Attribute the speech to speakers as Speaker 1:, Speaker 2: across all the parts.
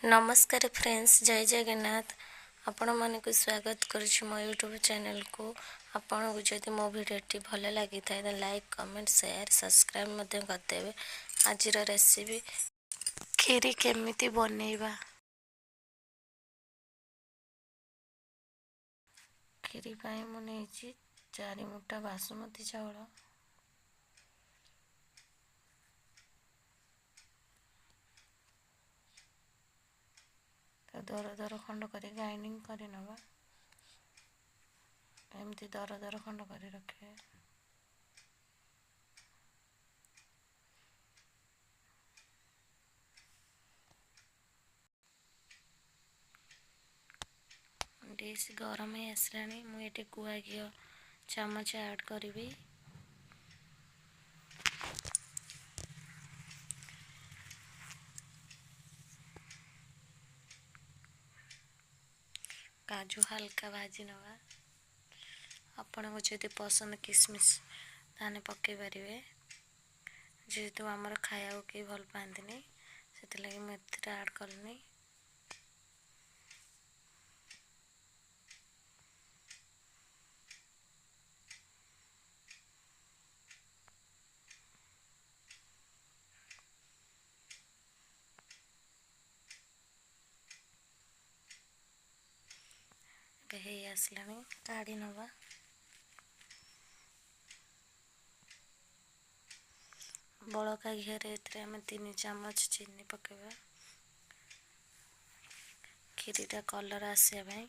Speaker 1: ନମସ୍କାର ଫ୍ରେଣ୍ଡସ୍, ଜୟ ଜଗନ୍ନାଥ। ଆପଣମାନଙ୍କୁ ସ୍ୱାଗତ କରୁଛି ମୋ ୟୁଟ୍ୟୁବ୍ ଚ୍ୟାନେଲକୁ। ଆପଣଙ୍କୁ ଯଦି ମୋ ଭିଡ଼ିଓଟି ଭଲ ଲାଗିଥାଏ, ତ ଲାଇକ୍, କମେଣ୍ଟ, ସେୟାର, ସବସ୍କ୍ରାଇବ୍ ମଧ୍ୟ କରିଦେବେ। ଆଜିର ରେସିପି କ୍ଷୀରି କେମିତି ବନେଇବା। କ୍ଷୀରି ପାଇଁ ମୁଁ ନେଇଛି 4 ମୁଠା ବାସୁମତୀ ଚାଉଳ। ଦର ଦର ଖଣ୍ଡ କରି ଗ୍ରାଇଣ୍ଡିଙ୍ଗ କରି ନେବା। ଏମିତି ଦର ଦର ଖଣ୍ଡ କରି ରଖିବେ। ଡିସ୍ ଗରମ ହେଇ ଆସିଲାଣି। ମୁଁ ଏଠି ଗୁଆ ଘିଅ ଚାମଚ ଆଡ଼୍ କରିବି। କାଜୁ ହାଲକା ଭାଜି ନେବା। ଆପଣଙ୍କୁ ଯଦି ପସନ୍ଦ କିସମିସ୍, ତାହେଲେ ପକାଇ ପାରିବେ। ଯେହେତୁ ଆମର ଖାଇବାକୁ କେହି ଭଲ ପାଆନ୍ତିନି, ସେଥିଲାଗି ମୁଁ ଏଥିରେ ଆଡ଼୍ କଲିନି। ଏବେ ହେଇ ଆସିଲାଣି, କାଢ଼ି ନେବା। ବଳକା ଘିଅରେ ଏଥିରେ ଆମେ 3 ଚାମଚ ଚିନି ପକାଇବା, କ୍ଷୀରିଟା କଲର୍ ଆସିବା ପାଇଁ।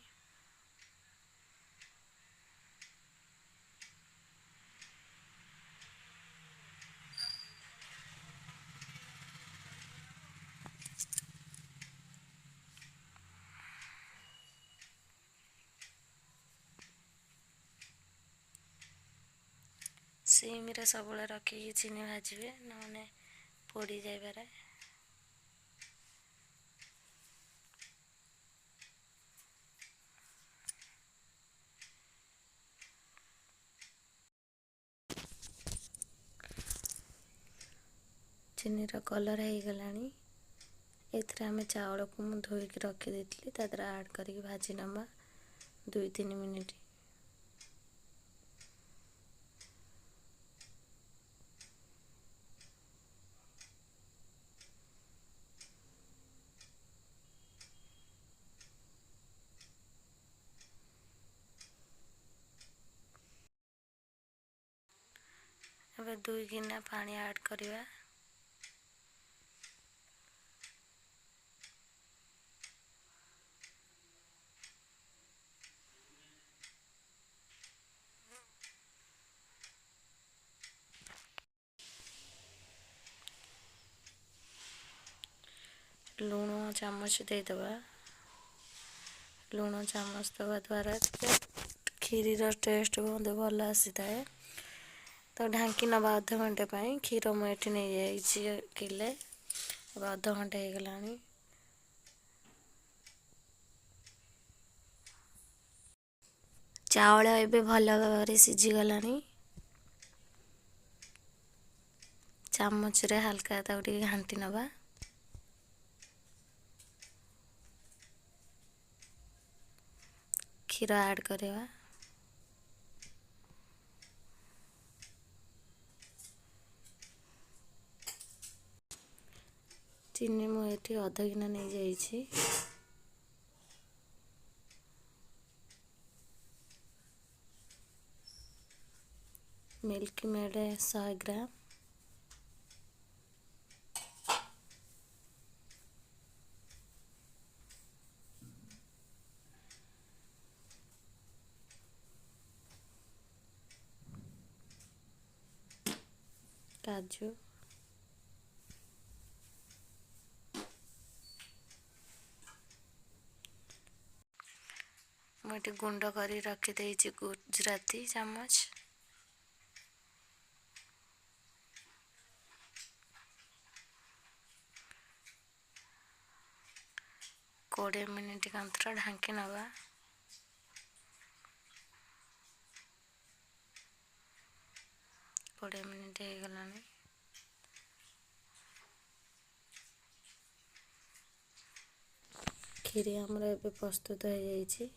Speaker 1: ସିମ୍ରେ ସବୁବେଳେ ରଖିକି ଚିନି ଭାଜିବେ, ନହେଲେ ପୋଡ଼ି ଯାଇପାରେ। ଚିନିର କଲର୍ ହେଇଗଲାଣି। ଏଥିରେ ଆମେ ଚାଉଳକୁ ମୁଁ ଧୋଇକି ରଖିଦେଇଥିଲି, ତା ଦେହରେ ଆଡ଼୍ କରିକି ଭାଜି ନେବା 2-3 ମିନିଟ୍। ଏବେ 2 ଗିନା ପାଣି ଆଡ଼୍ କରିବା। ଲୁଣ ଚାମଚ ଦେଇଦେବା। ଲୁଣ ଚାମଚ ଦେବା ଦ୍ୱାରା ଟିକେ କ୍ଷୀରିର ଟେଷ୍ଟ ମଧ୍ୟ ଭଲ ଆସିଥାଏ। ତ ଢାଙ୍କି ନେବା ଅଧଘଣ୍ଟେ ପାଇଁ। କ୍ଷୀର ମୁଁ ଏଠି ନେଇଯାଇଛି କିଲେ। ଏବେ ଅଧଘଣ୍ଟେ ହେଇଗଲାଣି। ଚାଉଳ ଏବେ ଭଲ ଭାବରେ ସିଝିଗଲାଣି। ଚାମଚରେ ହାଲକା ତାକୁ ଟିକେ ଘାଣ୍ଟି ନେବା। କ୍ଷୀର ଆଡ଼୍ କରିବା। ଚିନି ମୁଁ ଏଠି ଅଧ ଗିନା ନେଇଯାଇଛି। ମିଲ୍କ ମେଡ଼୍ 100 ଗ୍ରାମ। କାଜୁ, ମୁଁ ଏଠି ଗୁଣ୍ଡ କରି ରଖିଦେଇଛି ଗୁଜୁରାତି ଚାମଚ। 20 ମିନିଟ୍ କନ୍ତ୍ର ଢାଙ୍କି ନେବା। 20 ମିନିଟ୍ ହେଇଗଲାଣି। କ୍ଷୀରି ଆମର ଏବେ ପ୍ରସ୍ତୁତ ହେଇଯାଇଛି।